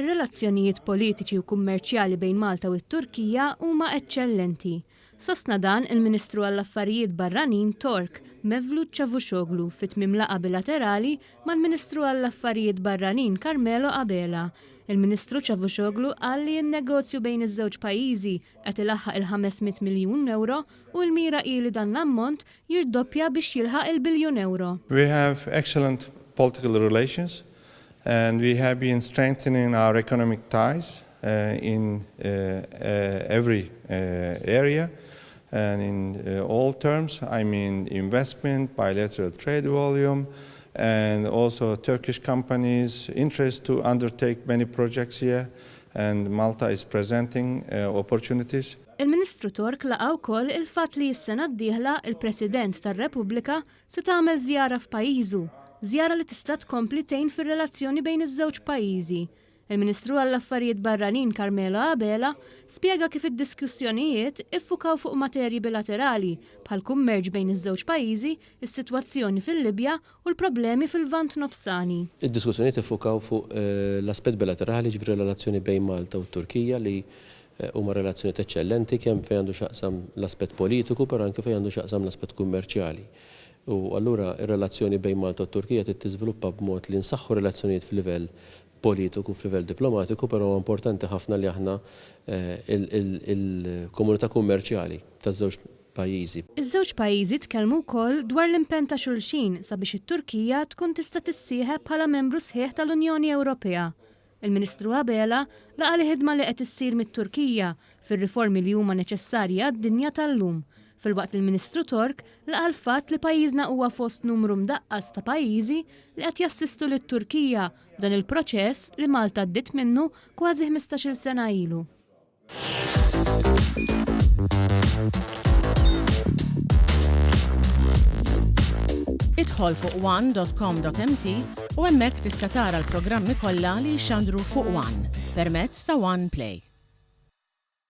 Ir-relazzjonijiet politiċi u kummerċjali bejn Malta u t-Turkija huma eċċellenti. Sostna dan il-Ministru għall-Affarijiet Barranin Tork, Mevlut Cavusoglu fi tmiem laqgħa bilaterali mal-Ministru għall-Affarijiet Barranin Carmelo Abela. Il-Ministru Cavusoglu qal li n-negozju bejn iż-żewġ pajjiżi qed ilaħħaq il-500 miljun ewro u l-mira hi li dan l-ammont jirdoppja biex jilħaq il-biljun ewro. We have excellent political relations and we have been strengthening our economic ties in every area and in all terms, I mean investment, bilateral trade volume and also Turkish companies interest to undertake many projects here and Malta is presenting opportunities. Il-Ministru Tork laqa' wkoll il-fatt li s-sena d-dieħla il-President tar-Repubblika se tagħmel żjara f'pajjiżu, żjara li tista' tkompli tgħin fir-relazzjoni bejn iż-żewġ pajjiżi. Il-Ministru għall-Affarijiet Barranin Carmelo Abela spjega kif id-diskussjonijiet iffukaw fuq materji bilaterali bħall-kummerċ bejn iż-żewġ pajjiżi, is-sitwazzjoni fil-Libja u l-problemi fil-Lvant Nofsani. Id-diskussjonijiet iffukaw fuq l-aspett bilaterali, jiġifieri r-relazzjoni bejn Malta u t-Turkija li Huma relazzjonijiet eċċellenti kemm fejn għandu x'jaqsam l-aspett politiku però anke fejn għandu x'jaqsam l-aspett kummerċjali. U allura r-relazzjoni bejn Malta u t-Turkija trid tiżviluppa b'mod li nsaħħu relazzjonijiet f'livell politiku, f'livell diplomatiku, però huwa importanti ħafna li aħna il-komunità kummerċjali taż-żewġ pajjiżi. Iż-żewġ pajjiżi tkellmu wkoll dwar l-impenn ta' xulxin sabiex it-Turkija tkun tista' tissieħeb bħala membru sħiħ tal-Unjoni Ewropea. Il-Ministru Abela laqa' l-ħidma li qed issir mit-Turkija fir-riformi li huma neċessarji għad-dinja tal-lum, filwaqt li l-Ministru Tork laqa' l-fatt li pajjiżna huwa fost numru mdaqqas ta' pajjiżi li qed jassistu lit-Turkija f'dan il-proċess li Malta għaddiet minnu kważi 15-il sena ilu. Idħol fuq one.com.mt u hemmhekk tista' tara l-programmi kollha li jixxandru fuq One permezz ta' One Play.